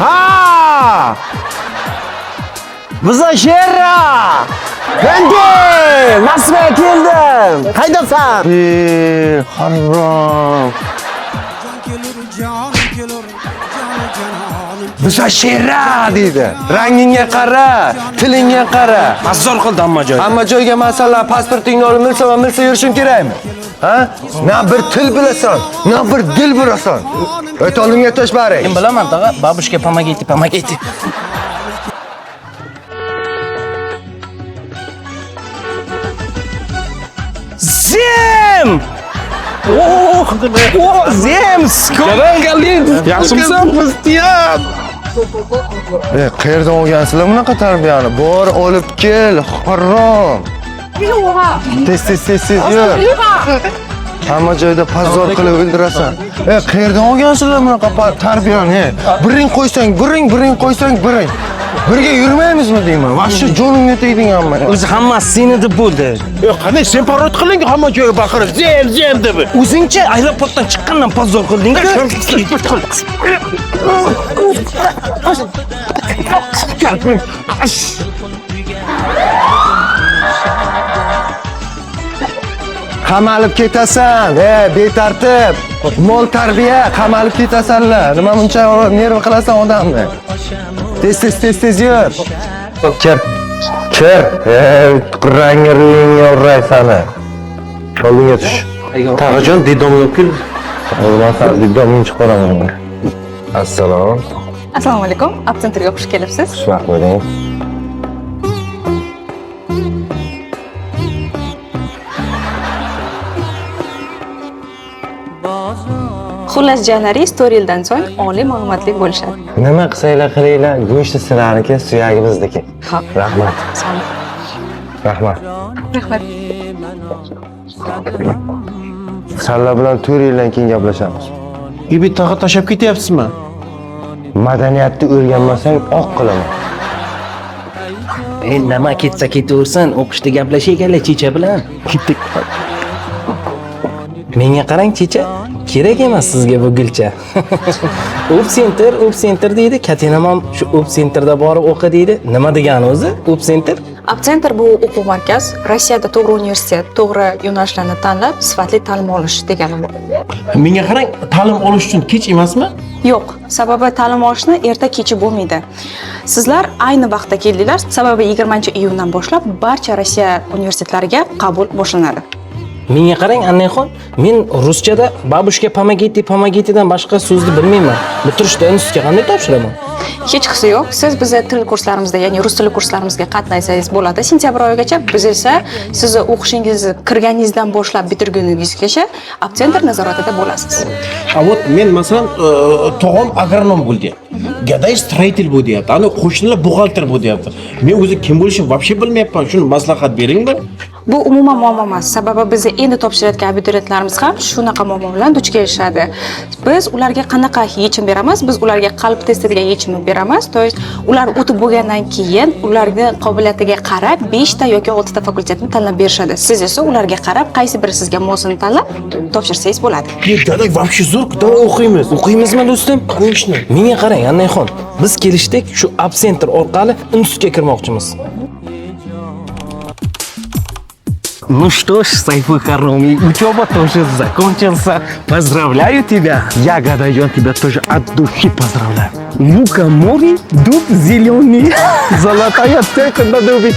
Ha! Biza Shera! Endi Moskvaga keldim. Qaydasan? Ey, harom. Biza Shera deydi. Rangingga qara, tilingga qara. Mazor qildi hamma joyda. Hamma joyga masalan pasportingni olib milsa va milsa yurishim kerakmi? Ha? Na bir til bilasan, na bir dil bilasan. O't oldimga tush bari. Men bilaman tag'a, бабушка, помогите, помогите. Zem! Oh, oh, Zem! Yaxshimisan? E, qayerdan olgansizlar bunaqa tarbiyani? Bor, olib kel, harom. Tez tez tez tez yur. Hamma joyda позор qilib o'ldirasan. E, qayerdan olgansizlar bunaqa tarbiyani? E? Biring qo'ysang, biring, biring qo'ysang, biring. Birga yurmaymizmi deyman. Вообще jonimga tegding hamma. O'zi hammasi seni deb bo'ldi. Yo'q, qanday sen parod qiling hamma joyga baqirib, zem zem deb. O'zingcha aeroportdan chiqqandan позор qilding. Qamalib ketasan, e, betartib. Mol tarbiya, qamalib ketasanlar. Nima buncha nerv qilasan odamni? Tez tez tez tez yur. Kir. Kir. E, rangi ro'yingga uray sani. Oldinga tush. Tag'ajon, детдом ga olib kel. O'g'lon san детдом ingni chiqaraman. Assalom. Assalomu alaykum. Abcentrga xush kelibsiz. Xushvaqt bo'ling. Xullas, jiyanlaringiz 4 yildan so'ng oliy ma'lumotli bo'lishadi. Nima qilsanglar qilinglar, go'shti sizlarniki, suyagi bizniki. Xo'p. Rahmat. Sog' Rahmat. Rahmat. Sanlar bilan 4 yildan keyin gaplashamiz. Ibi tag'a tashlab ketyapsizmi? Madaniyatni o'rganmasang oq qilaman. E, nima ketsa ketaversin, o'qishda gaplashayliklar checha bilan. Ketdik. Menga qarang checha, kerak emas sizga bu gulcha. Оп-центр, оп-центр deydi, katinam ham shu оп-центр da borib o'qi deydi. Nima degani o'zi? Оп-центр? Abcentr bu o'quv markaz. Rossiyada to'g'ri universitet, to'g'ri yo'nalishlarni tanlab, sifatli ta'lim olish degani bu. Menga qarang, ta'lim olish uchun kech emasmi? Yo'q, sababi ta'lim olishni erta kechi bo'lmaydi. Sizlar ayni vaqtda keldinglar, sababi 20-iyundan boshlab barcha Rossiya universitetlariga qabul boshlanadi. Menga qarang, Annaxon, men ruschada бабушка, помогите, помогите dan boshqa so'zni bilmayman. Bitirishda institutga qanday topshiraman? Hech qisi yo'q. Siz bizni til kurslarimizda, ya'ni rus tili kurslarimizga qatnasangiz bo'ladi sentyabr oyigacha. Biz esa sizni o'qishingizni kirganingizdan boshlab bitirguningizgacha Abcentr nazoratida bo'lasiz. A вот men masalan, tog'am agronom bo'ldi. Gaday строитель bu deyapti. Ana qo'shnilar buxgalter bu deyapti. Men o'zi kim bo'lishimni вообще bilmayapman. Shuni maslahat beringmi? Bu umuman muammo emas. Sababi bizni endi topshirayotgan abituriyentlarimiz ham shunaqa muammo bilan duch kelishadi. Biz ularga qanaqa yechim beramiz? Biz ularga qalb testi degan yechimni beramiz. То есть ular o'tib bo'lgandan keyin ularni qobiliyatiga qarab 5 ta yoki 6 ta fakultetni tanlab berishadi. Siz esa ularga qarab qaysi biri sizga mosini tanlab topshirsangiz bo'ladi. Gaday вообще zo'r, давай o'qiymiz. O'qiymizmi do'stim? Конечно. Menga qarang, Annaxon, biz kelishdik, shu Abcentr orqali institutga kirmoqchimiz. Ну что ж, Сайфы Хароми, учеба тоже закончился. Поздравляю тебя. Я, Гадайон, тебя тоже от души поздравляю. Лука море, дуб зеленый. Золотая цепь на дубе.